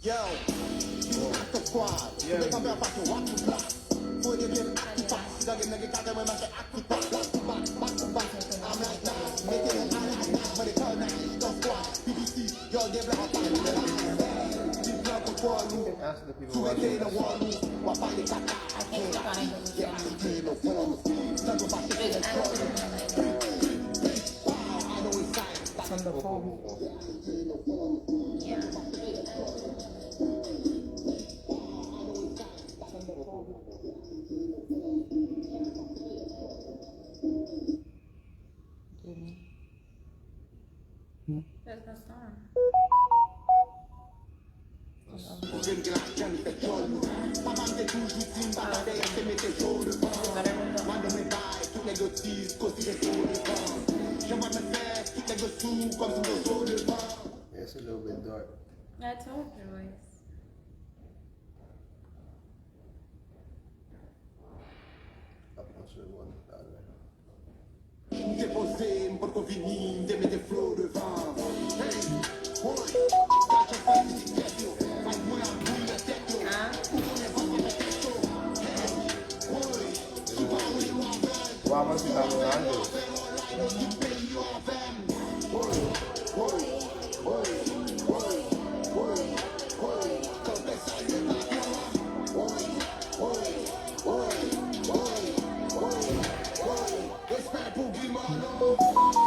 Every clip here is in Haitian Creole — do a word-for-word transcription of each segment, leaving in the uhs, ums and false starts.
Yo, vini ak Top Squad. Yo. Tout kanpe an fason w ap tout la. Foure de pye m ak tout pa. Si nan game nan gen katè, mwen mache ak tout pa. Plas tout pa, plas tout pa. I'm like Nas, mete yon ala Nas, mande call Nas, Top Squad, B B C, yo, gen blan an pa. Vin pran kontwòl ou. Sou rete nan wòl ou. W ap pale kaka ak yon rapi. Yeah, ajoute nan fon ou. Tankou pa chèche nan fon ou. Big, big, big, wow, I know it's science. From the phone. Yeah. There's no song. Ou jwenn gen lajan, li fè djòl nou. Papa m te toujou di m, pa gade dèyè, se mete zo devan. Mande mwen bay, tout nèg yo di, kosi gen zo devan. Jan vwa mwen fè, tout nèg yo sou, kòmsi m gen zo devan. It's a little bit dark. I told you, Royce. Ap yon segond, talè. M te poze, m potko vini, m te mete flow devan. Hey, boy, sa jan fè ti tèt yo. Fight mwen ap bouyi nan tèt yo. Ou konnen van pa fè tèt yo. Hey, boy, sou pa ou yo avè m. Wa, mwen se ta mwen avè m. Tout peyi yo avè m. Boy, boy, boy, boy, boy, boy. Kanpe salye patwon an. Boy, boy, boy, boy, boy, boy. Respè pou Guy Marlon.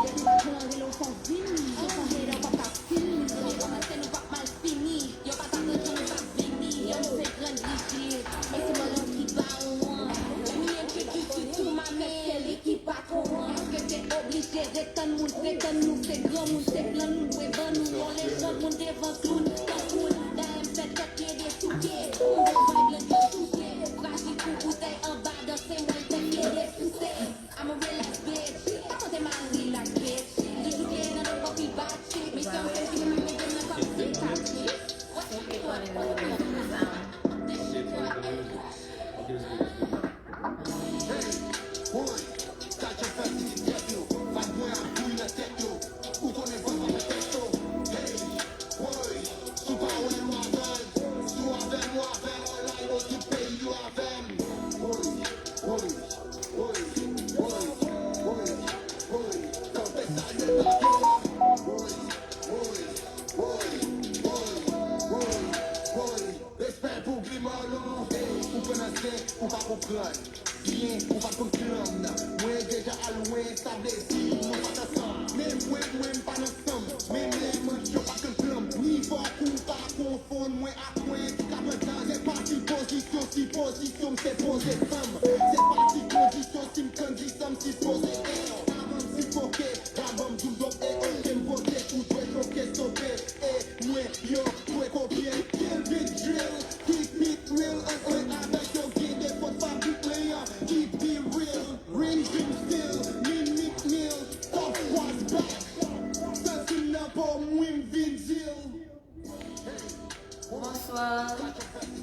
Depi patwon an rele w fò vini. Yo fò rele w pa ka fini. Yo kòmanse nou p ap mal fini. Yo pa t ap ret jan nou t ap vini. Yo nou se grann Brijit. E se Marlon ki bawon an. Lè nou entwodui sitou ma men, se li ki patwon an. Paske te oblije detann moun, detann nou se granmoun, se plan nou dwe ban nou. Yon lejand moun devan kloun, tankou l. Dayè m fè tèt pye desouke. M gon vibe lè yo touche. Frajil kou boutèy anba danse mwen tèt pye desouse. I'm a real ass bitch. Pa tante m al relax, bitch. M toujou gen nan lòt bò ki bat shit. Misyon m se m kite m ak medam nan kòm sikatris. What you doing? What you doing? Sound. This shit. Hey, boy, sa jan fè ti tèt yo. Vibe mwen ap bouyi nan tèt yo. Ou konnen van pa fè tèt yo. Hey, boy, sou pa wè m avè l. Si w avè m, ou avè l, online, o tout peyi yo avè m. Boy, boy, boy, boy, boy, boy, boy. Kanpe salye patwon an. Boy, boy, boy, boy, boy, boy. Respè pou Guy Marlon. Hey, ou pran nan zen, ou pa konprann. Byen, ou pa t konn klanm nan. Mwen deja al lwen, sa vle di nou pa t ansanm. Men mwen, mwen m pa nan sanm. Men men mwen yo pa konn klanm. Nivo kou pa konfonn mwen ak mwen ki ka pran tan. Se pa sipozisyon, sipozisyon m se poze san m. Se pa ti kondisyon si m kandi san m sipoze. Avan m sifoke, avan m doum dwòp e oke m vote ou dwe choke stope. E mwen yo dwe kopye kill big drill. Keep it real, an, an, avèk yo gen de fòt fabrik mwen an. Keep it real, ring, ring still, mimic nil, tough was back. Santi m nan po m, wi m vin di l. Bonswa,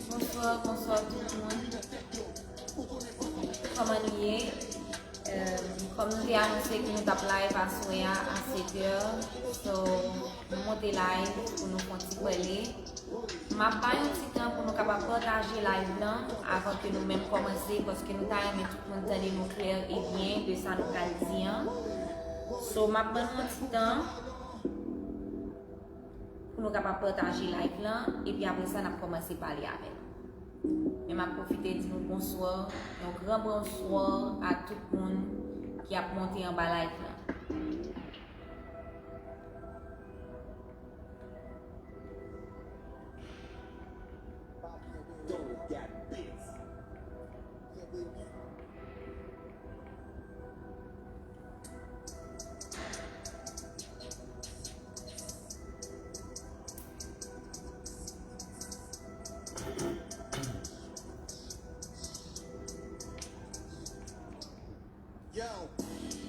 bonswa, bonswa tout moun. Kòman nou ye? Èm, kòm nou te anonse ke nou t ap live aswè a a sèt è, so, nou monte live pou nou fè yon ti pale. M ap bay yon ti tan pou nou kapab pataje live lan avan ke nou menm kòmanse, paske nou ta renmen tout moun tande nou klè e byen de sa nou pral di an. So, m ap ban nou yon ti tan pou nou kapab pataje live lan, epi apre sa, n ap kòmanse pale avè nou. Men m ap pwofite di nou bonswa, yon gran bonswa a tout moun ki ap monte anba live lan. Yo,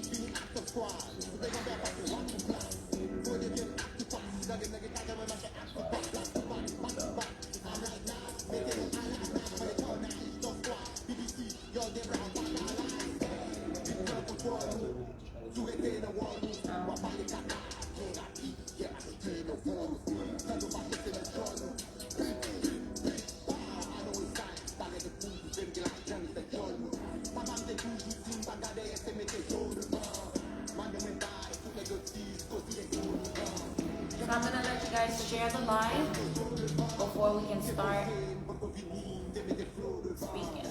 vini ak Top Squad. Tout nèg anba pase w ap tout plas. Foure de pye m ak tout pa. Si nan game nan gen katè, mwen mache ak tout pa. Plas tout pa, plas tout pa. I'm like Nas, mete yon ala Nas, mande call Nas, Top Squad, B B C, yo, gen blan an pa ka la. Vin pran kontwòl ou. Si w rete nan wòl ou, w ap pale kaka. Gen rapi, gen rapi, gen nan fon ou. Tann ou pa chèche nan zòn ou. Guys, share the live before we can start speaking.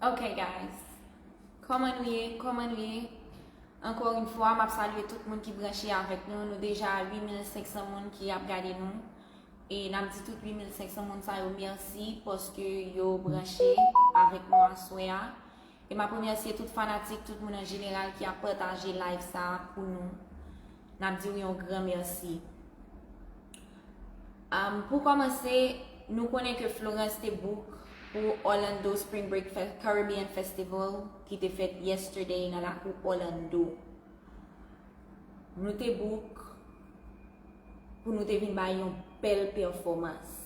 Ok, guys. Kòman nou ye? Kòman nou ye? Ankò yon fwa, m ap salye tout moun ki branche avèk nou. Nou deja a uit mil senk san moun ki ap gade nou. E n ap di tout uit mil senk san moun sa yo mèsi paske yo branche avèk nou aswè a. E m ap remèsye tout fanatik, tout moun an jeneral ki ap pataje live sa a pou nou. N ap di w yon gran mèsi. Um, pou kòmanse, nou konnen ke Florence te book pou Orlando Spring Break Fe- Caribbean Festival ki te fèt yesterday nan lakou Orlando. Nou te book pou nou te vin bay yon bèl pèfòmans.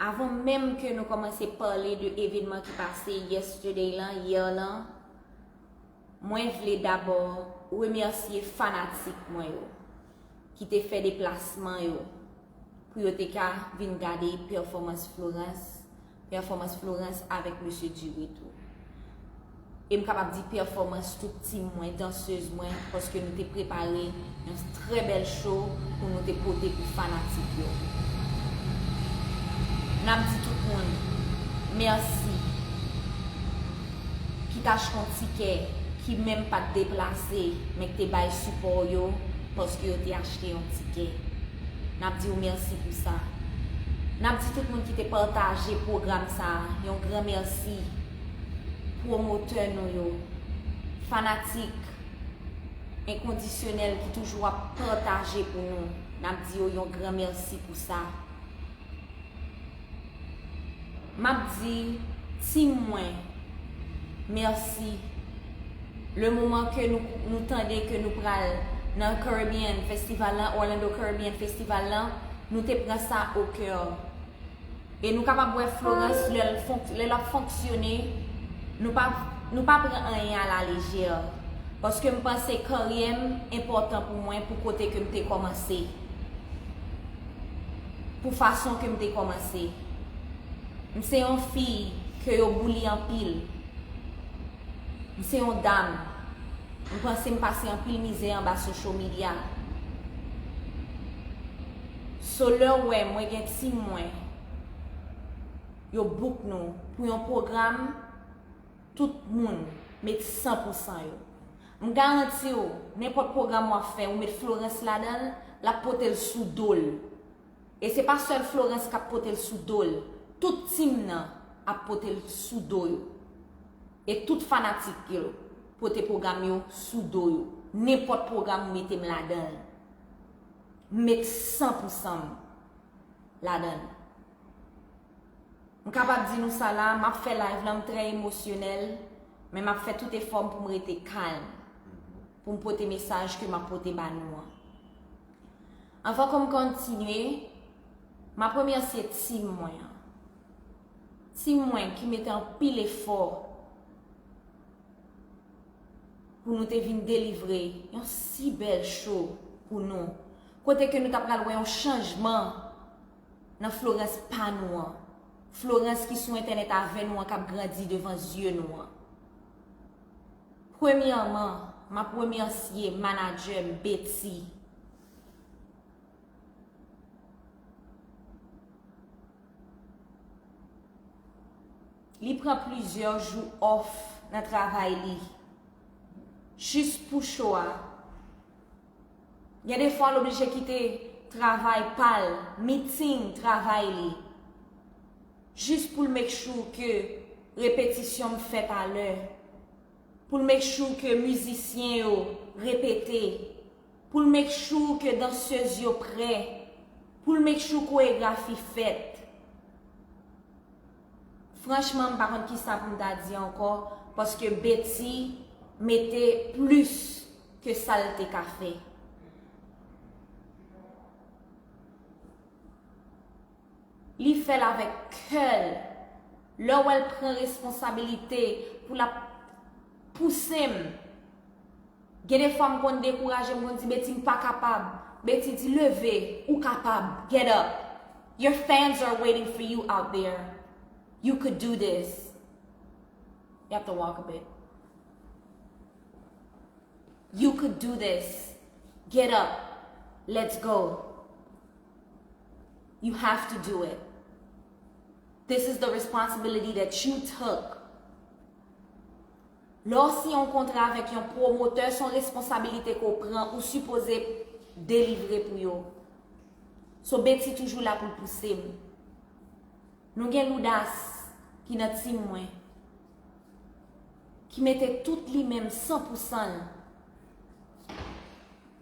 Avan menm ke nou kòmanse pale de evenman ki pase yesterday lan, yè lan, mwen vle dabò remèsye fanatik mwen yo ki te fè deplasman yo pou yo te ka vin gade pèfòmans Florence, pèfòmans Florence avèk Mesye Duri tou. E m kapab di pèfòmans tout tim mwen, dansez mwen, paske nou te prepare yon trè bèl show pou nou te pote pou fanatik yo. N ap di tout moun mèsi ki t achte yon tikè, ki menm pa t deplase, men ki te bay sipò yo, paske yo te achte yon tikè. N ap di w mèsi pou sa. N ap di tout moun ki te pataje pwogram sa a, yon gran mèsi. Pwomotè nou yo, fanatik enkondisyonèl ki toujou ap pataje pou nou, n ap di yo yon gran mèsi pou sa. M ap di tim mwen mèsi. Le moman ke nou, nou tande ke nou pral nan Caribbean Festival lan, Orlando Caribbean Festival lan, nou te pran sa o kè. E nou kapab wè Florence lè l fonk- lè l ap fonksyone, nou pa, nou pa pran anyen a la lejè. Paske m panse karyè m enpòtan pou mwen, pou kote ke m te kòmanse, pou fason ke m te kòmanse. M se yon fi ke yo bouli anpil. M se yon dam. M panse m pase anpil mizè anba social media. So, lè w wè mwen gen team mwen, yo book nou pou yon pwogram, tout moun met san pou san yo. M garanti w, nenpòt pwogram w ap fè, ou met Florence ladan l, l ap pote l sou do l. E se pa sèl Florence k ap pote l sou do l. Tout team nan ap pote l sou do yo. E tout fanatik yo pote pwogram yo sou do yo. Nenpòt pwogram ou mete m ladan l. M met san pou san m ladan l. M kapab di nou sa la, m ap fè live la, m trè emosyonèl, men m ap fè tout efò m pou m rete kalm, pou m pote mesaj ke m ap pote ba nou an. Anvan ke m kontinye, m ap remèsye team mwen an. Team mwen ki mete anpil efò pou nou te vin delivre yon si bèl show pou nou. Kote ke nou ta pral wè yon chanjman nan Florence pa nou an. Florence ki sou entènèt avè nou an, k ap grandi devan zye nou an. Premyèman, m ap remèsye manadjè m, Betty. Li pran plizyè jou off nan travay li, jis pou show a. Gen de fwa l oblije kite travay pa l, meeting travay li, jis pou l make sure ke repetisyon m fèt alè, pou l make sure ke mizisyen yo repete, pou l make sure ke dansèz yo prè, pou l make sure koregrafi fèt. Franchman, m pa konn kisa pou m ta di ankò, paske Betty mete plis ke sa l te ka fè. Li fè l avèk kè l. Lè w wè l pran responsabilite pou l ap pouse m, gen de fwa m konn dekouraje, m konn di, Betty, m pa kapab. Betty di, leve, ou kapab. Get up. Your fans are waiting for you out there. You could do this. You have to walk a bit. You could do this. Get up. Let's go. You have to do it. This is the responsibility that you took. Lè w siyen yon kontra avèk yon pwomotè, se yon responsabilite ke w pran, ou sipoze delivre pou yo. So, Betty toujou la pou l pouse m. Nou gen Loudas ki nan team mwen, ki mete tout li menm san pou san l.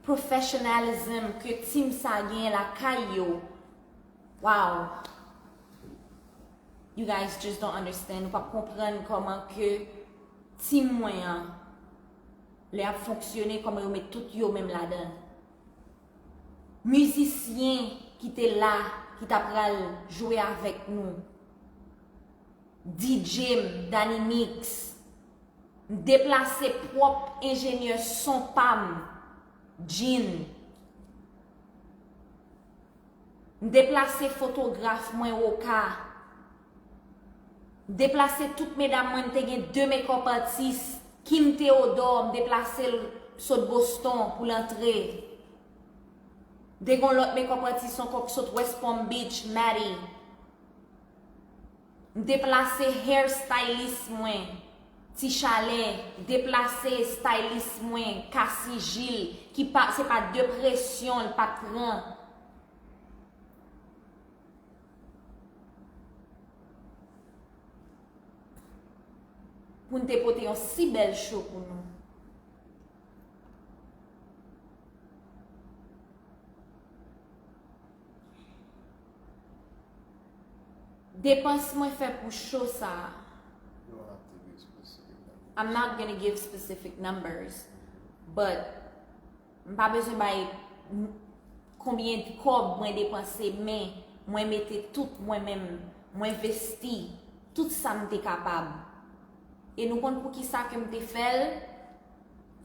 Professionalism ke team sa genyen lakay yo. Wow. You guys just don't understand. Ou p ap konprann kòman ke team mwen an, lè y ap fonksyone, kòman yo met tout yo menm ladan l. Mizisyen ki te la, ki ta pral jwe avèk nou. D J m, Danny Mix. M deplase pwòp enjenyè son pa m, Jean. M deplase fotograf mwen, Woka. M deplase tout medam mwen, m te gen de makeup artist, Kim Theodore, m deplase l sot Boston pou l antre. M te gen yon lòt makeup artist ankò k sot West Palm Beach, Maddie. M deplase hair stylist mwen, Ti Chalè, deplase stylist mwen, Cassie Gilles, ki pa, se pa de presyon l pa t pran. Pou n te pote yon si bèl show pou nou. Depans mwen fè pou show sa a. You don't have to give specific numbers. I'm not gonna give specific numbers, but m pa bezwen bay n-, konbyen kòb mwen depanse, men mwen mete tout mwen menm, mwen envesti tout sa m te kapab. E nou konn poukisa ke m te fè l?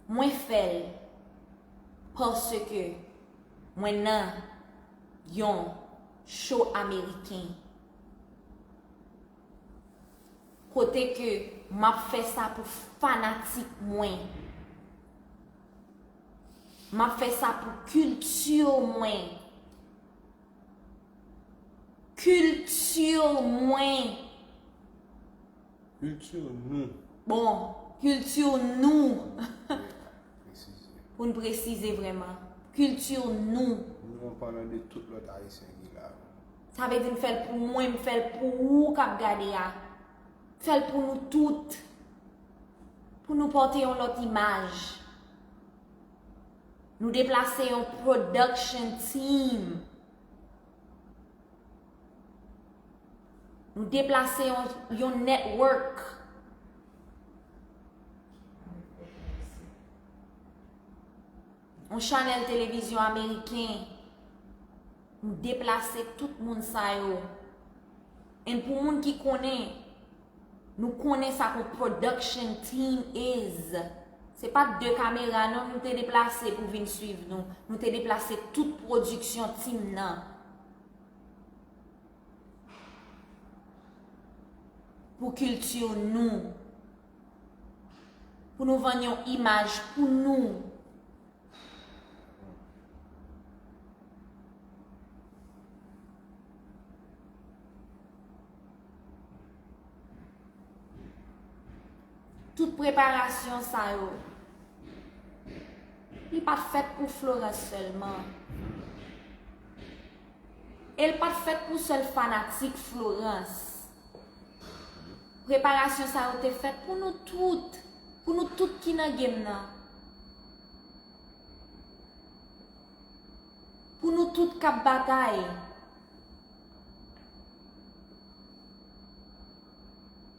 Mwen fè l paske mwen nan yon show ameriken. Kote ke m ap fè sa pou fanatik mwen. M ap fè sa pou kilti mwen. Kilti mwen. Kilti nou. Bon, kilti nou. Wi, presize. Pou n presize vrèman. Kilti nou. Nou an palan de tout lòt Ayisyen ki la. Sa vle di m fè l pou mwen, m fè l pou ou k ap gade a. M fè l pou nou tout. Pou nou pote yon lòt imaj. Nou deplase yon production team. Nou deplase yon, yon network. Yon chanèl televizyon ameriken. Nou deplase tout moun sa yo. And pou moun ki konnen, nou konnen sa k yon production team is. Se pa t de kamera non nou te deplase pou vin swiv nou. Nou te deplase tout pwodiksyon team nan. Pou kilti nou. Pou nou vann yon imaj pou nou. Tout preparasyon sa yo, li pa t fèt pou Florence sèlman. E l pa t fèt pou sèl fanatik Florence. Preparasyon sa yo te fèt pou nou tout, pou nou tout ki nan game nan. Pou nou tout k ap batay.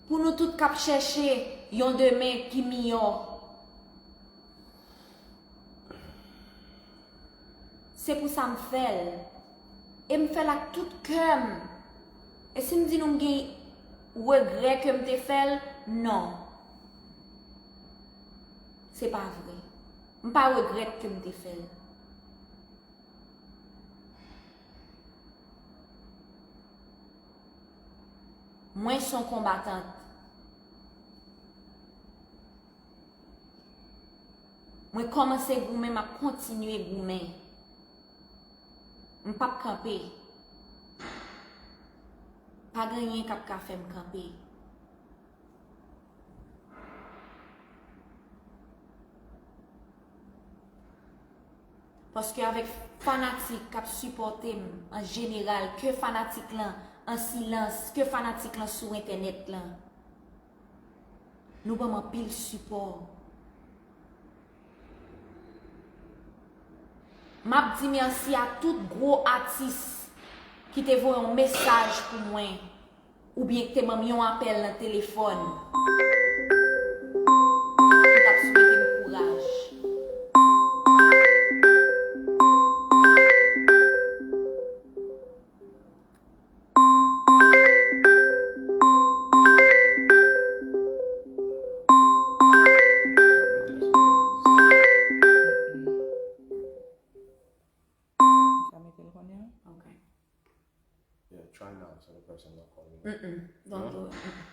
Pou nou tout k ap chèche yon demen ki miyò. Se pou sa m fè l. E m fè l ak tout kè m. E si m di nou m gen regrè ke m te fè l, non. Se pa vre. M pa regrèt ke m te fè l. Mwen se yon konbatant. Mwen kòmanse goumen, m ap kontinye goumen. M p ap kanpe. Pa gen anyen k ap ka fè m kanpe. Paske avèk fanatik k ap sipòte m an jeneral, ke fanatik lan an silans, ke fanatik lan sou entènèt lan, nou ban m anpil sipò. M ap di mèsi a tout gwo atis ki te voye yon mesaj pou mwen, oubyen ki te ban m yon apèl nan telefòn, ki t ap swete m kouraj. Sa mete l kounye a? Ok. Yeah, try now so the person don't call you back. Mm-mm. Don't do it. Mm-mm.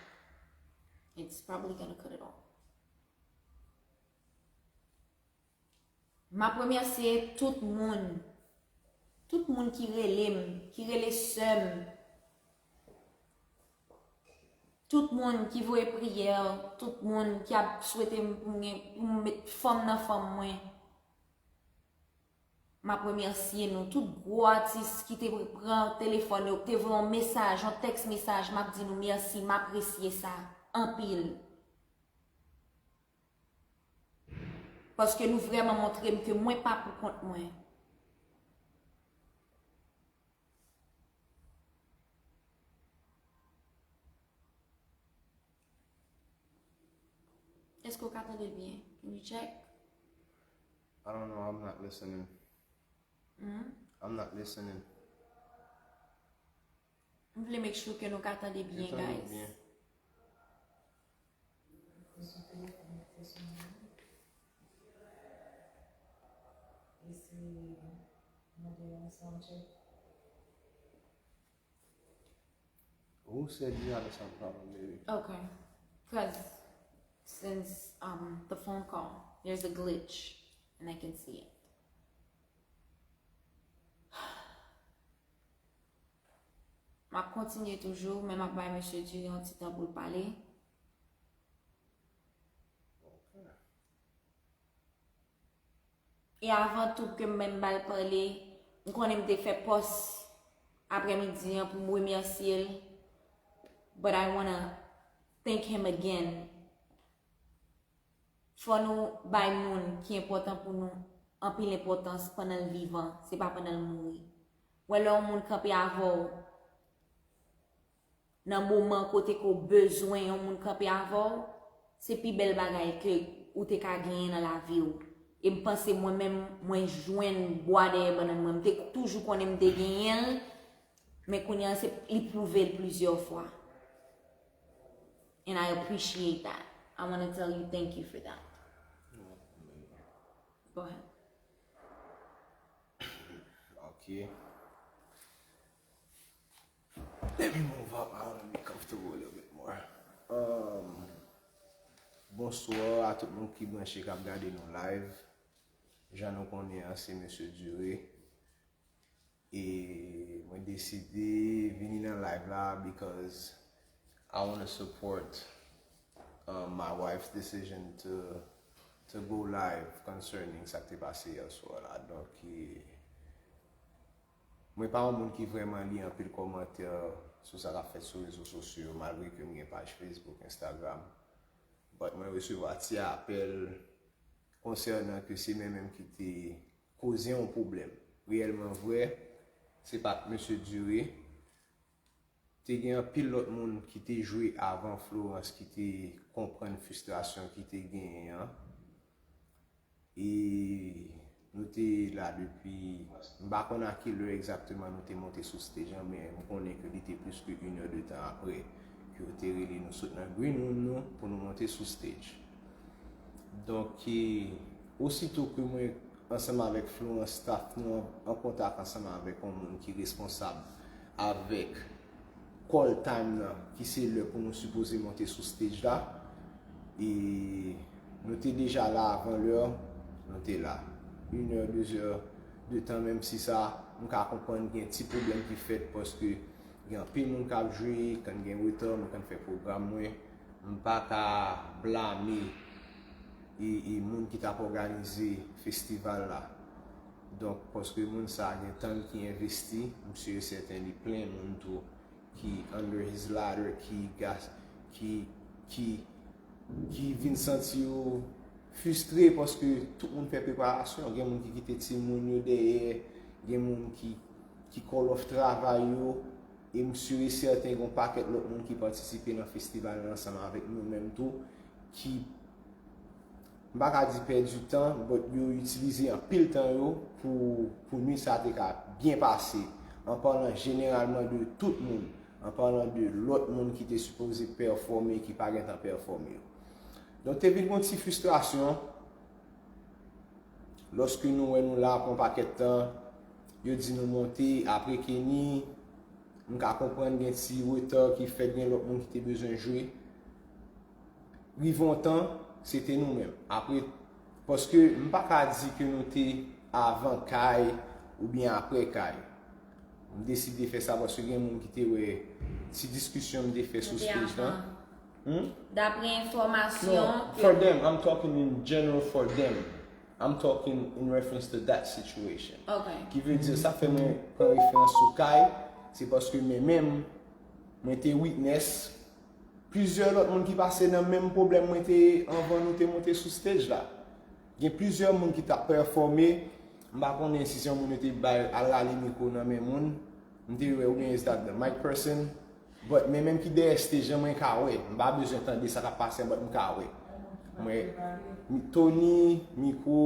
It's probably gonna cut it off. M ap remèsye tout moun. Tout moun ki rele m, ki rele sè m. Tout moun ki voye priyè, tout moun ki ap swete m pou m gen, pou m met fanm nan fanm mwen. M ap remèsye nou, tout gwo atis ki te pran telefòn yo, ki te voye yon mesaj, yon tèks mesaj, m ap di nou mèsi, m apresye sa anpil. Paske nou vrèman montre m ke mwen pa pou kont mwen. Èske w ka tande l byen? Can you check? I don't know, I'm not listening. Hmm? I'm not listening. M vle make sure ke nou ka tande byen, guys. Yo tande w byen. Isi, mande yon sound check. Who said you had a sound problem, baby? Okay. Because since um the phone call, there's a glitch and I can see it. M ap kontinye toujou, men m ap bay mesye Diri yon ti tan pou l pale. Ok. E avan tou ke m menm ba l pale, m konnen m te fè pòs aprèmidi an pou m remèsye l, but I wanna thank him again. Fò nou bay moun ki enpòtan pou nou anpil enpòtans pandan l vivan, se pa pandan l mouri. Wè lè yon moun kanpe avè w nan moman kote ke w bezwen yon moun kanpe avè w, se pi bèl bagay ke ou te ka genyen nan lavi w. E m panse mwen menm, mwen jwenn bwa dèyè bannann mwen. M te toujou konnen m te genyen l, men kounye a se li pwouve l plizyè fwa. And I appreciate that. I want to tell you thank you for that. Go ahead. Ok. Let me move up. I want to be comfortable a little bit more. Um, bonsoir a tout moun ki branche, k ap gade nou live. Jan nou konnen an, se Mesye Diri. E mwen deside vini nan live la because I want to support um, my wife's decision to to go live concerning sa k te pase yè swa la. Donk, e, mwen pa yon moun ki vrèman li anpil kòmantè sou sa k ap fèt sou rezo sosyo yo, malgre ke m gen paj Facebook, Instagram. But mwen resevwa ti apèl konsènan ke se mwen menm ki te koze yon pwoblèm. Reyèlman vre, se pa t Mesye Diri. Te gen anpil lòt moun ki te jwe avan Florence ki te konprann fristrasyon ki te genyen an. E nou te la depi, m pa konn a ki lè egzakteman nou te monte sou stage an, men m konnen ke li te plis ke inè de tan apre ke yo te rele nou sot nan green room nou pou nou monte sou stage. Donk, e, osito ke mwen, ansanm avèk Florence, staff nou an, an kontak ansanm avèk yon moun ki responsab avèk call time nan, ki se lè pou nou sipoze monte sou stage la. E nou te deja la avan lè, nou te la. Inè, dezè de tan, menm si sa, m ka konprann gen ti pwoblèm ki fèt paske gen anpil moun k ap jwe, konn gen reta, mwen konn fè pwogram mwen. M pa ka blame e, e moun ki t ap òganize festival la. Donk, paske moun sa a gen tan l ki envesti, m si e sèten li plen moun tou ki under his ladder, ki gas, ki, ki, ki vin santi yo fristre paske tout moun fè preparasyon. Gen moun ki kite timoun yo dèyè, gen moun ki, ki call off travay yo, e m si e sèten gen yon pakèt lòt moun ki patisipe nan festival la ansanm avèk nou menm tou, ki, m pa ka di pèdi tan, but yo itilize anpil tan yo pou, pou nwit sa te ka byen pase, an palan jeneralman de tout moun, an palan de lòt moun ki te sipoze pèfòme, ki pa gentan pèfòme yo. Donk, te vin gen yon ti fristrasyon, lòske nou wè nou la pou yon pakèt tan, yo di nou monte, apre Kenny, m ka konprann gen ti reta ki fèt, gen lòt moun ki te bezwen jwe. Rive yon tan, se te nou menm. Apre, paske m pa ka di ke nou te avan Kay oubyen apre Kay. M deside fè sa paske gen moun ki te wè ti diskisyon m te fè sou stage lan. Hmm? Dapre enfòmasyon No, for them, I'm talking in general for them. I'm talking in reference to that situation. Ok. Ki vle di, sa fè mwen pran referans sou Kay, se paske mwen menm, mwen te witness plizyè lòt moun ki pase nan menm pwoblèm mwen te ye anvan nou te monte sou stage la. Gen plizyè moun ki t ap pèfòme, m pa konnen si se yon moun yo te bay al rale mikwo nan men moun, m te wè, oubyen is that the mic person, but men menm ki dèyè stage lan mwen ka wè, m pa bezwen tande sa k ap pase an, but m ka wè. Mwen, Tony, mikwo,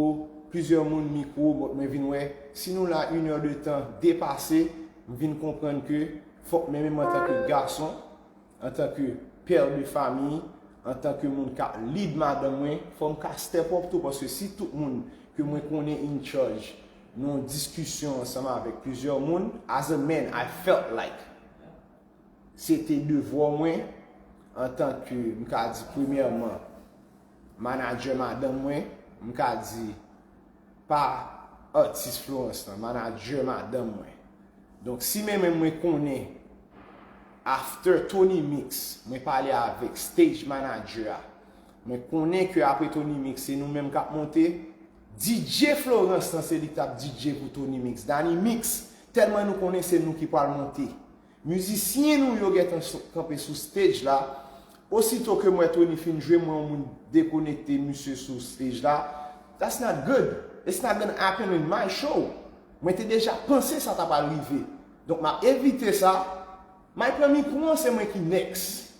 plizyè moun mikwo, but mwen vin wè, si nou la inè de tan depase, m vin konprann ke fòk men menm antanke gason, antanke pè de fami, antanke moun k ap lead madanm mwen, fò m ka step up tou, paske si tout moun ke mwen konnen in charge nan yon diskisyon ansanm avèk plizyè moun. As a man, I felt like se te devwa mwen antanke, m ka di, premyèman, manadjè madanm mwen, m ka di, pa atis Florence lan, manadjè madanm mwen. Donk, si menm mwen konnen, after Tony Mix, mwen pale avèk stage manager a, mwen konnen ke apre Tony Mix, se nou menm k ap monte, D J Florence lan, se li k t ap D J pou Tony Mix. Danny Mix, tèlman nou konnen se nou ki pral monte. Mizisyen nou yo gentan kanpe sou stage la. Osito ke m wè Tony fin jwe, m wè yon moun dekonekte misye sou stage la. That's not good. It's not gonna happen in my show. Mwen te deja panse sa ta pral rive. Donk, m ap evite sa. Mike pran mikwo an, se mwen ki next.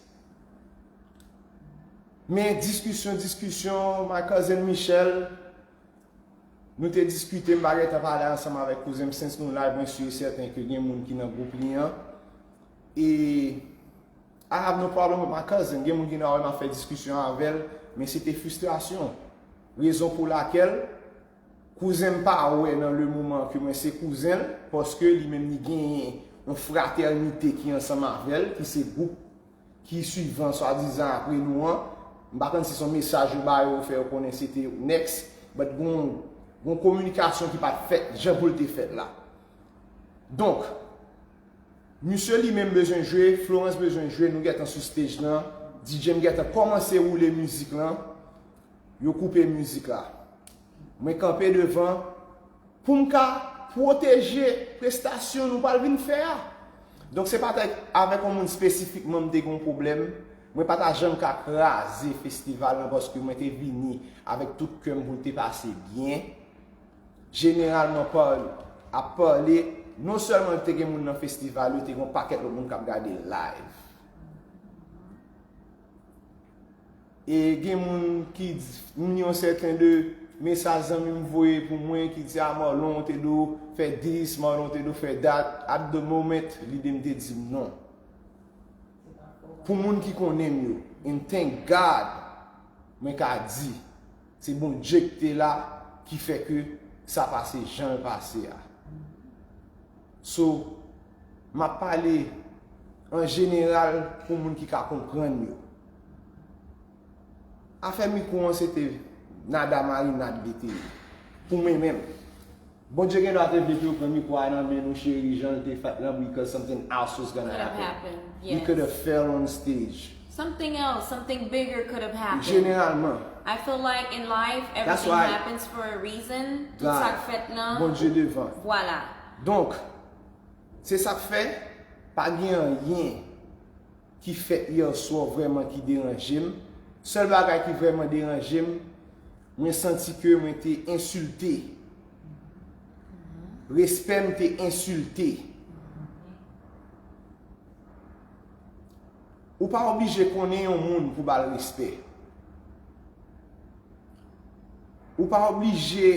Men diskisyon, diskisyon, my cousin Michel, nou te diskite, m pa gentan pale ansanm avèk kouzen m, since nou live, mwen si e sèten ke gen moun ki nan gwoup li an. E I have no problem with my cousin. Gen moun ki nan wè m ap fè diskisyon avè l, men se te fristrasyon. Rezon pou lakèl, kouzen m pa wè nan le moman ke mwen se kouzen l, paske li menm li genyen yon fratènite ki ansanm avè l, ki se gwoup ki swivan swadizan apre nou an. M pa konn si se yon mesaj yo ba yo, fè yo konnen se te yo k next, but gon, gon kominikasyon ki pa t fèt jan pou l te fèt la. Donk, misye li menm bezwen jwe, Florence bezwen jwe, nou gentan sou stage lan, D J m gentan kòmanse woule mizik lan, yo koupe mizik la. Mwen kanpe devan, pou m ka pwoteje prestasyon nou pral vin fè a. Donk, se pa t avèk yon moun espesifikman m te gen yon pwoblèm. Mwen pa ta janm ka kraze festival lan, paske mwen te vini avèk tout kè m pou l te pase byen. Jeneralman, pa ap pale, non sèlman te gen moun nan festival yo, te gen yon pakèt lòt moun k ap gade live. E gen moun ki di, m li yon sèten de mesaj zanmi m voye pou mwen ki di, a, Marlon te do fè this, Marlon te do fè that. At the moment, lide m te di m non. Pou moun ki konnen m yo, and thank God, mwen ka di, se Bondye ki te la, ki fè ke sa pase jan l pase a. So, m ap pale an jeneral pou moun ki ka konprann yo. Afè mikwo an se te nada marinad li te ye. Pou mwen menm. Bondye gen dwa te vle pou yo pran mikwo a nan men nou cheri jan l te fèt lan because something else was gonna happen. We could have fell on stage. Something else, something bigger could have happened. Jeneralman. I feel like in life, everything happens for a reason. Tout sa k fèt lan. Bondye devan. Vwala. Donk, se sa k fè, pa gen anyen ki fèt yè swa vrèman ki deranje m. Sèl bagay ki vrèman deranje m, mwen santi ke mwen te ensilte. Respè m te ensilte. Ou pa oblije konnen yon moun pou ba l respè. Ou pa oblije,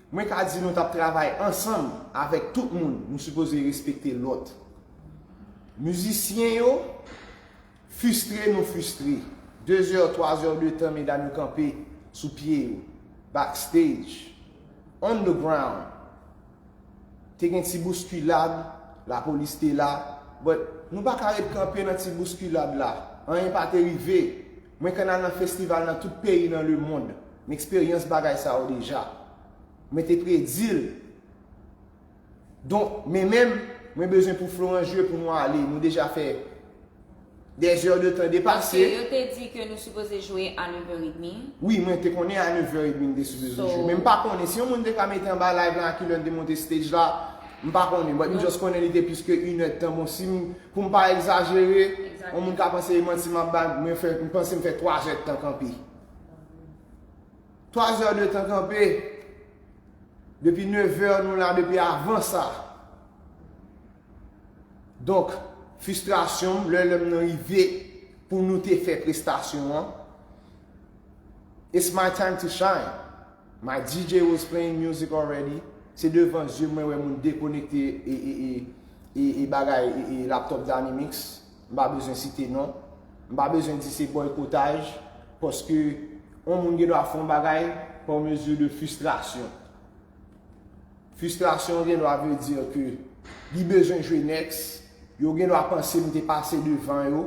mwen ka di nou t ap travay ansanm avèk tout moun, nou sipoze respekte lòt. Mizisyen yo, fristre nou fristre. De zè, twa zè de tan medam yo kanpe sou pye yo. Backstage. On the ground. Te gen ti bouskilad, lapolis te la, but nou pa ka ret kanpe nan ti bouskilad la. Anyen pa te rive. Mwen konn al nan festival nan tout peyi nan lemond. M eksperyans bagay sa yo deja. Mwen te predi l. Donk, men menm, mwen bezwen pou Florence jwe pou nou ale. Nou deja fè dè zè de tan depase. Paske yo te di ke nou sipoze jwe a nèf è edmi. Wi, mwen te konnen a nèf è edmi m te sipoze jwe. Men m pa konnen. Si yon moun te ka mete anba live la a kilè n te monte stage la, m pa konnen. But m just konnen li te plis ke inèdtan. Bon, si m, pou m pa egzajere, yon moun ka panse e manti m ap bay, mwen fè, m panse m fè twa zè de tan kanpe. Twa zè de tan kanpe. Depi nèf è nou la, depi avan sa. Donk, fristrasyon m, lè lè m nan rive pou nou te fè prestasyon an. It's my time to shine. My D J was playing music already. Se devan zye mwen wè moun dekonekte e, e, e, e, e bagay e, e laptop Danimix. M pa bezwen site non. M pa bezwen di se bòykotaj. Paske yon moun gen dwa fè yon bagay pa mezi de fristrasyon. Fristrasyon gen dwa vle di ke li bezwen jwe next. Yo gen dwa panse m te pase devan yo.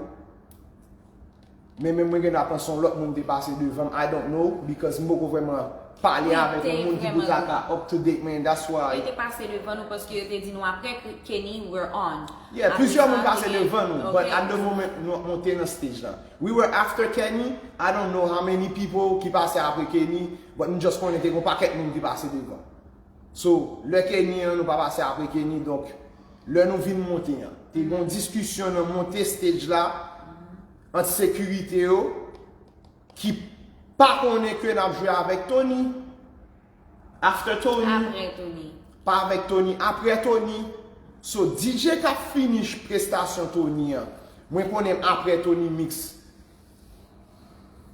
Men menm mwen gen dwa panse yon lòt moun te pase devan m. I don't know, because m poko vrèman pale avèk yon moun ki pou ta ka up to date, man. That's why. Yo te pase devan nou paske yo te di nou apre Kenny, we're on. Yeah, plizyè moun pase devan nou, but at the moment, nou ap monte nan stage la. We were after Kenny. I don't know how many people ki pase apre Kenny, but m just konnen te gen yon pakèt moun ki pase devan. So, lè Kenny an, nou pa pase apre Kenny, donk, lè nou vin monte an, te gen yon diskisyon nan monte stage la ant sekirite yo ki pa konnen ke n ap jwe avèk Tony. After Tony. Apre Tony. Pa avèk Tony, apre Tony. So, D J k ap finish prestasyon Tony an, mwen konnen m apre Tony Mix.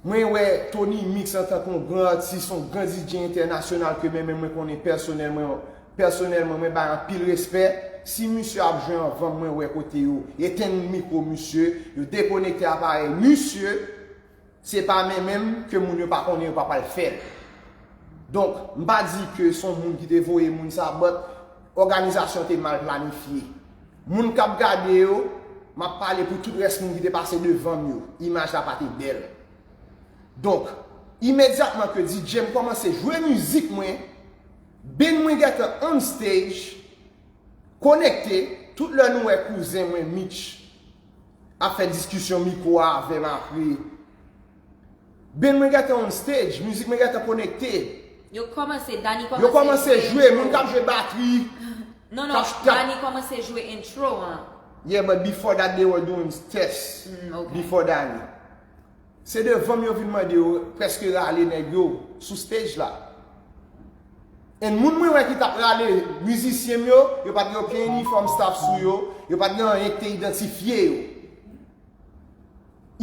Mwen wè Tony Mix antanke yon gran atis, yon gran D J entènasyonal ke menm mwen konnen pèsonèlman, pèsonèlman mwen bay anpil respè. Si misye ap jwe anvan m, mwen wè kote yo etenn mikwo misye, yo dekonekte aparèy misye, se pa men menm ke moun yo pa konnen yo pa pral fè l. Donk, m pa di ke se yon moun ki te voye moun sa, but òganizasyon te mal planifye. Moun k ap gade yo, m ap pale pou tout rès moun ki te pase devan m yo, imaj la pa te bèl. Donk, imedyatman ke D J m kòmanse jwe mizik mwen, Ben mwen gentan on stage, konekte, tout lè nou wè kouzen mwen Mitch ap fè diskisyon mikwo a avè m apre. Ben mwen gentan on stage, mizik mwen gentan konekte. Yo kòmanse, Dani kòmanse jwe, moun k ap jwe batri. Non, non, Dani kòmanse jwe intro an. Yeah, but before that they were doing test. Mm, okay. Before Dani. Se devan m yo vin mande yo, prèske rale nèg yo sou stage la. And moun mwen wè ki t ap rale mizisyen m yo, yo pa t gen okenn inifòm staff sou yo, yo pa t gen anyen ki te idantifye yo.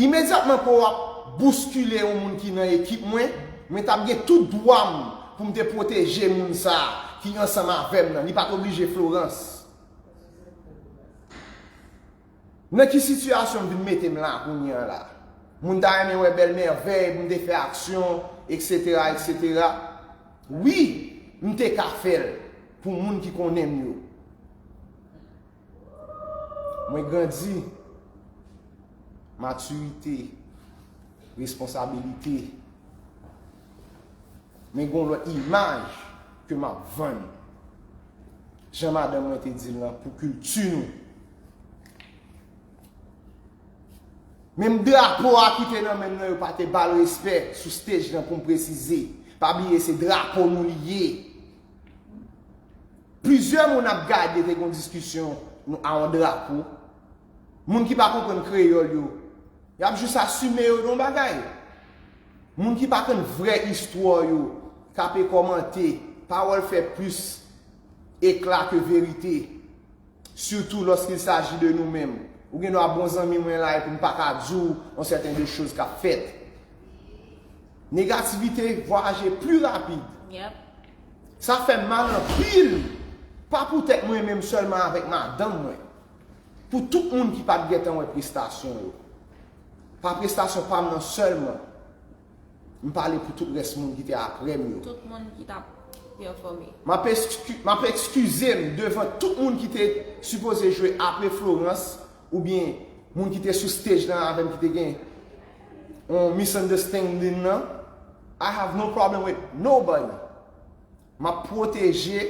Imedyatman ke w ap bouskile yon moun ki nan ekip mwen, mwen t ap gen tout dwa m pou m te pwoteje moun sa a ki ansanm avè m nan. Li pa t oblije Florence. Nan ki sitiyasyon m vin mete m la kounye a la? Moun ta renmen wè bèl mèvèy pou m te fè aksyon, et cetera, et cetera. Wi, m te ka fè l pou moun ki konnen m yo. Mwen grandi, matirite, responsabilite. Men gen yon lòt imaj ke m ap vann. Jan madanm mwen te di l lan, pou kilti nou. Menm drapo a ki te nan men m nan, yo pa te ba l respè sou stage lan, pou m presize. Pa bliye, se drapo nou li ye. Plizyè moun ap gade, te gen yon diskisyon a yon drapo. Moun ki pa konprann kreyòl yo, y ap jis asime yo nan yon bagay. Moun ki pa konn vrè istwa yo, k ape kòmante, pawòl fè plis ekla ke verite. Surtout lorsqu'il s'agit de nous-mêmes. Ou gen dwa bon zanmi mwen la epi m pa ka di w yon sèten de choz k ap fèt. Negativite vwayaje pli rapid. Yep. Sa fè m mal anpil. Pa poutèt mwen menm sèlman, avèk madanm mwen. Pou tout moun ki pa t gentan wè prestasyon yo. Pa prestasyon pa m nan sèlman. M pale pou tout rès moun ki te apre m yo. Tout moun ki t ap pèfòme. M ap eski-, m ap eskize m devan tout moun ki te sipoze jwe apre Florence, oubyen moun ki te sou stage lan avè m ki te gen yon misunderstanding nan. I have no problem with nobody. M ap pwoteje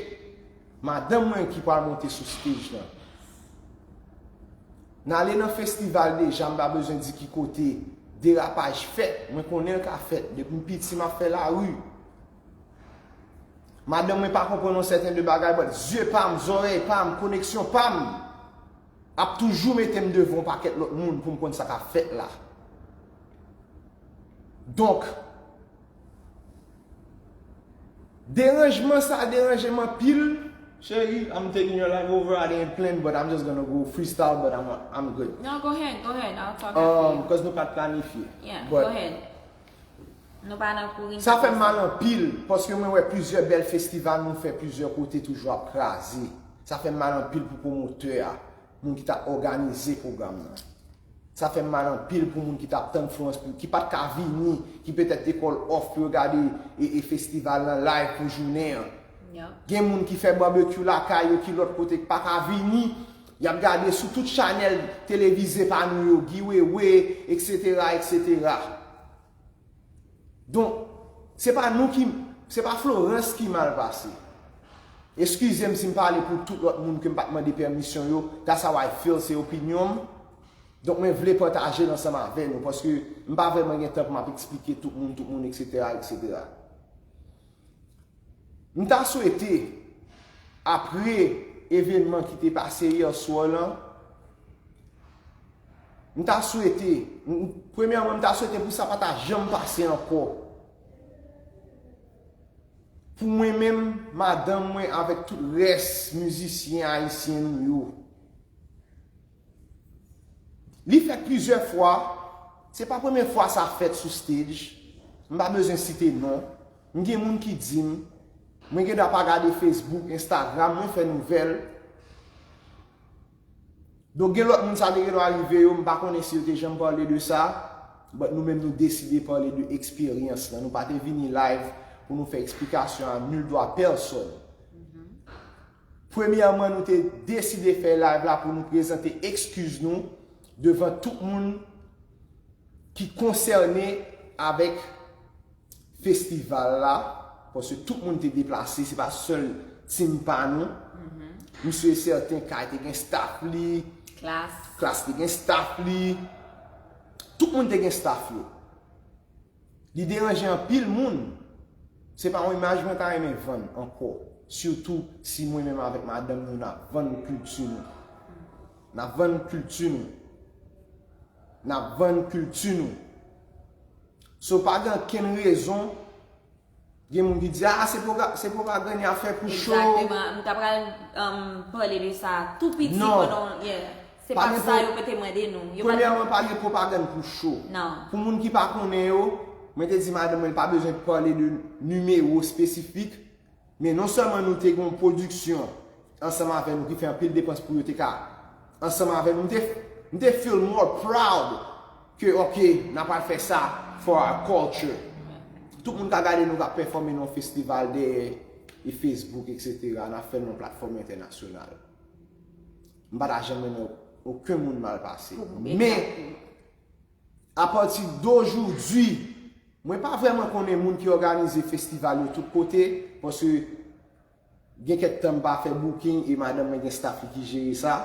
madanm mwen ki pral monte sou stage lan. N ale nan festival deja, m pa bezwen di ki kote derapaj fèt. Mwen konnen l ka fèt. Depi m piti, m ap fè lari. Madanm mwen pa konprann yon sèten de bagay, but zye pa m, zòrèy pa m, koneksyon pa m ap toujou mete m devan yon pakèt lòt moun pou m konn sa k ap fèt la. Donk, deranjman sa deranje m anpil. Cheri, I'm taking your life over. I didn't plan, but I'm just gonna go freestyle, but I'm, I'm good. No, go ahead, go ahead. I'll talk after you. Um, cause nou pa t planifye. Yeah, go ahead. Nou pa nan kouri. Sa fè m mal anpil, paske mwen wè plizyè bèl festival nou fè plizyè kote toujou ap kraze. Sa fè m mal anpil pou pwomotè a, moun ki t ap òganize pwogram nan. Sa fè m mal anpil pou moun ki t ap tann Florence, ki pa t ka vini, ki petèt te call off pou yo gade e, e festival lan live pou jounen an. Gen moun ki fè babekyou lakay yo ki lòt kote k pa ka vini. Y ap gade sou tout chanèl televize pa nou yo, Guy Wewe, etsetera, etsetera. Donk, se pa nou ki, se pa Florence ki mal pase. Eskize m si m pale pou tout lòt moun ke m pa t mande pèmisyon yo, that's how I feel, se opinyon m. Donk, mwen vle pataje l ansanm avè nou, paske m pa vrèman gen tan pou m ap eksplike tout moun, tout moun, etsetera, etsetera. M ta swete, apre evènman ki te pase yè swa lan, m ta swete, m- premyèman, m ta swete pou sa pa ta janm pase ankò. Pou mwen menm, madanm mwen avèk tout rès mizisyen ayisyen nou yo. Li fèt plizyè fwa, se pa premye fwa sa fèt sou stage. M pa bezwen site non. M gen moun ki di m, mwen gen dwa pa gade Facebook, Instagram, mwen fè nouvèl. Donk gen lòt moun sa te gen dwa rive yo, m pa konnen si yo te janm pale de sa, but nou menm nou deside pale de eksperyans lan. Nou pa te vini live pou nou fè eksplikasyon à nul droit personne. Premyèman, nou te deside fè live la pou nou prezante ekskiz nou devan tout moun ki konsène avèk festival la, paske tout moun te deplase, se pa sèl team pa nou. M si e sèten, Kay te gen staff li, Klass. Klass te gen staff li, tout moun te gen staff yo. Li deranje anpil moun. Se pa yon imaj mwen ta renmen vann ankò. Sitou si mwen menm avèk madanm nou n ap vann kilti nou. N ap vann kilti nou. N ap vann kilti nou. So pa gen okenn rezon. Gen moun ki di, ah, se, pwoga- se pwopagann y ap fè pou show. Egzakteman. M ta pral um, pale de sa tou piti pandan. Yeah. Se pa sa yo te mande nou. Yo pa- Premyèman, pa gen pwopagann pou show. Non. Pou moun ki pa konnen yo, mwen te di madanm mwen li pa bezwen pale de nimewo espesifik, men non sèlman nou te gen yon pwodiksyon ansanm avè nou ki fè anpil depans pou yo te ka ansanm avè nou, m te, m te feel more proud ke, ok, n ap al fè sa for our culture. Tout moun ka gade nou k ap pèfòme nan yon festival dèyè e Facebook, etsetera, n ap fè l nan platfòm entènasyonal. M pa ta janm renmen okenn moun mal pase. Men, apati dojodi, mwen pa vrèman konnen moun ki òganize festival yo tout kote, paske gen kèk tan m pa fè booking e madanm mwen gen staff li ki jere sa.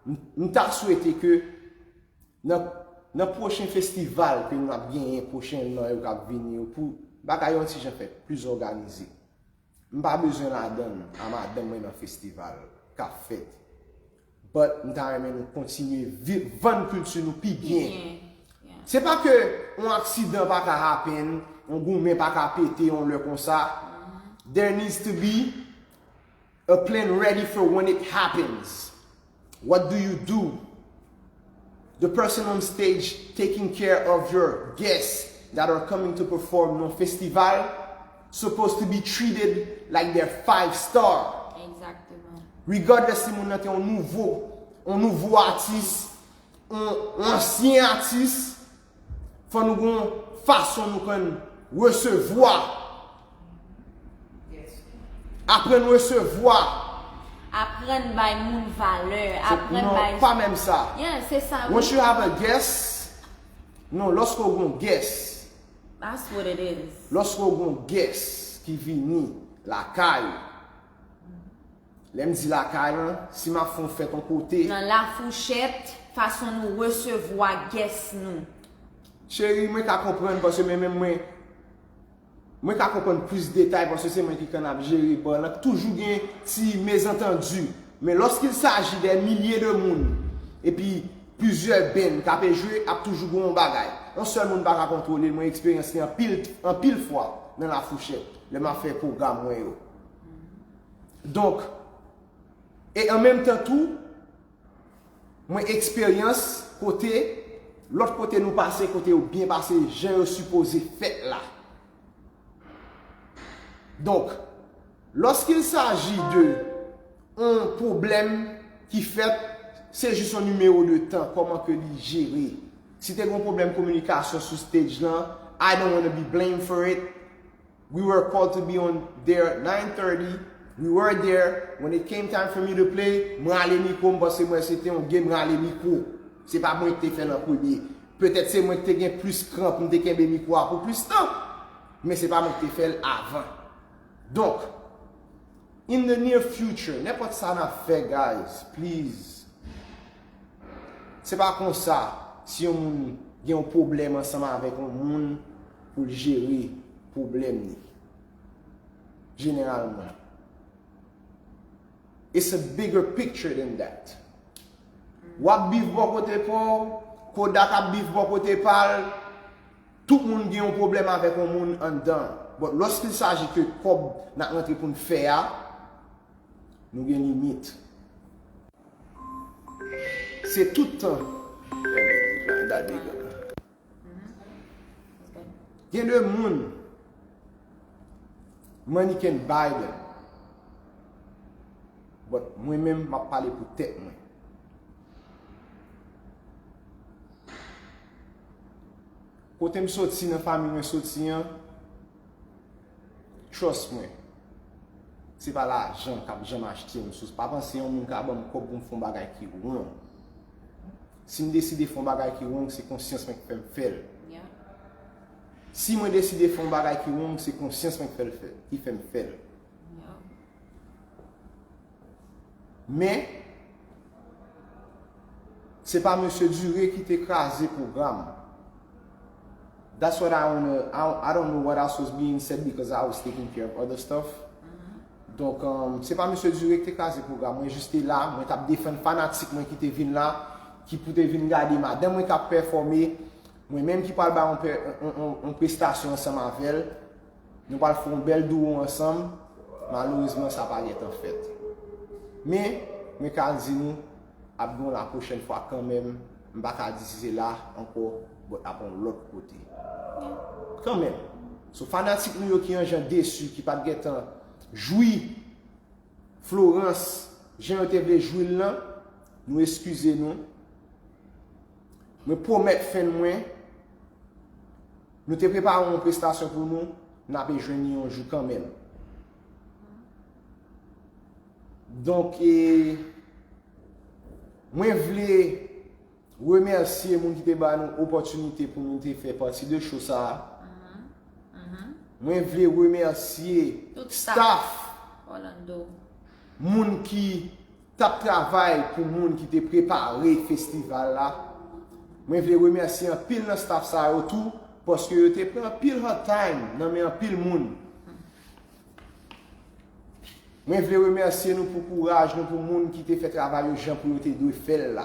M, m ta swete ke nan, nan pwochen festival ke nou ap genyen pwochènman yo k ap vini yo, pou bagay yo yon ti jan fè plis òganize. M pa bezwen ladann a madanm mwen nan festival k ap fèt. But m ta renmen nou kontinye vi- vann kilti nou pi byen. Se pa ke yon aksidan pa ka happen, yon goumen pa ka pete yon lè konsa. There needs to be a plan ready for when it happens. What do you do? The person on stage taking care of your guests that are coming to perform nan festival supposed to be treated like they're five star. Exactement. Regardless si moun nan te yon nouvo, yon nouvo atis, yon, yon ansyen atis, fò nou gen yon fason nou konn resevwa. Aprann resevwa. Aprann bay moun valè. Aprann bay. Non, pa menm sa. Yeah, se sa. Once you have a guest, non, lòske w gen yon guest. That's what it is. Lòske w gen yon guest ki vini lakay ou, lè m di lakay lan, si m ap fè yon fèt yon kote. Nan lafouchèt, fason nou resevwa guest nou. Cheri, mwen ka konprann paske mwen menm mwen, mwen ka konprann plis detay paske se mwen ki konn ap jere bal lan. Toujou gen ti mezantandi. Men lorsqu'il s'agit des milliers de moun, epi plizyè band k ape jwe, ap toujou gen yon bagay. Yon sèl moun pa ka kontwole l, mwen eksperyans li anpil, anpil fwa nan lafouchèt, lè m ap fè pwogram mwen yo. Donk, e an menm tan tou, mwen eksperyans kote, lòt kote nou pase, kote yo byen pase, jan yo sipoze fèt la. Donk, lorsqu'il s'agit de yon pwoblèm ki fèt, se jis yon nimewo de tan, kòman ke li jere. Si te gen yon pwoblèm kominikasyon sou stage lan, I don't wanna be blamed for it. We were called to be on there nine thirty, We were there. When it came time for me to play, m rale mikwo, m panse mwen se te yon game rale mikwo. Se pa mwen ki te fè l an premye. Petèt se mwen ki te gen plis kran pou m te kenbe mikwo a pou plis tan. Men se pa mwen ki te fè l avan. Donk, in the near future, nenpòt sa n ap fè, guys, please, se pa konsa, si yon moun gen yon pwoblèm ansanm avèk yon moun, pou l jere pwoblèm li. Jeneralman. It's a bigger picture than that. W ap biv bò kote pa w, Kodak ap biv bò kote pa l, tout moun gen yon pwoblèm avèk yon moun anndan. But lorsqu'il s'agit ke kòb n ap rantre pou n fè a, nou gen limit. Se tout tan. Gen de moun, money can buy them. But mwen menm, m ap pale pou tèt mwen. Kote m soti, nan fanmi mwen soti an, trust mwen, se pa lajan k ap janm achte m. So, pa panse yon moun ka ban m kòb pou m fè yon bagay ki wrong. Si m deside fè yon bagay ki wrong, se konsyans mwen ki fè m fè l. Si mwen deside fè yon bagay ki wrong, se konsyans mwen ki fè l fè, ki fè m fè l. Men, se pa mesye Dure ki te kraze pwogram. That's what I wanna, I, I don't know what else was being said because I was taking care of other stuff. Donk, um, se pa mesye Dure ki te kraze pwogram. Mwen jis te la, mwen t ap defann fanatik mwen ki te vin la, ki pou te vin gade madanm mwen k ap pèfòme, mwen menm ki pral bay yon, yon, yon, yon prestasyon ansanm avè l. Nou pral fè yon bèl duo ansanm. Malerezman, sa pa gentan fèt. Men, mwen ka di nou, ap gen yon la pwochèn fwa kanmenm. M pa ka di si se la ankò, but ap yon lòt kote. Kanmenm. So, fanatik nou yo ki yon jan desi, ki pa t gentan jwi Florence, jan yo te vle jwi l lan, nou eskize nou. Mwen pwomèt fan mwen, nou te prepare yon prestasyon pou nou, n ape jwenn li yon jou kanmenm. Donk, e, mwen vle remèsye moun ki te ba nou opòtinite pou nou te fè pati de show sa a. Mwen vle remèsye staff, moun ki t ap travay pou moun ki te prepare festival la. Mwen vle remèsye anpil nan staff sa yo tou, paske yo te pran anpil hard time nan men anpil moun. Mwen vle remèsye nou pou kouraj nou, pou moun ki te fè travay yo jan pou yo te dwe fè l la.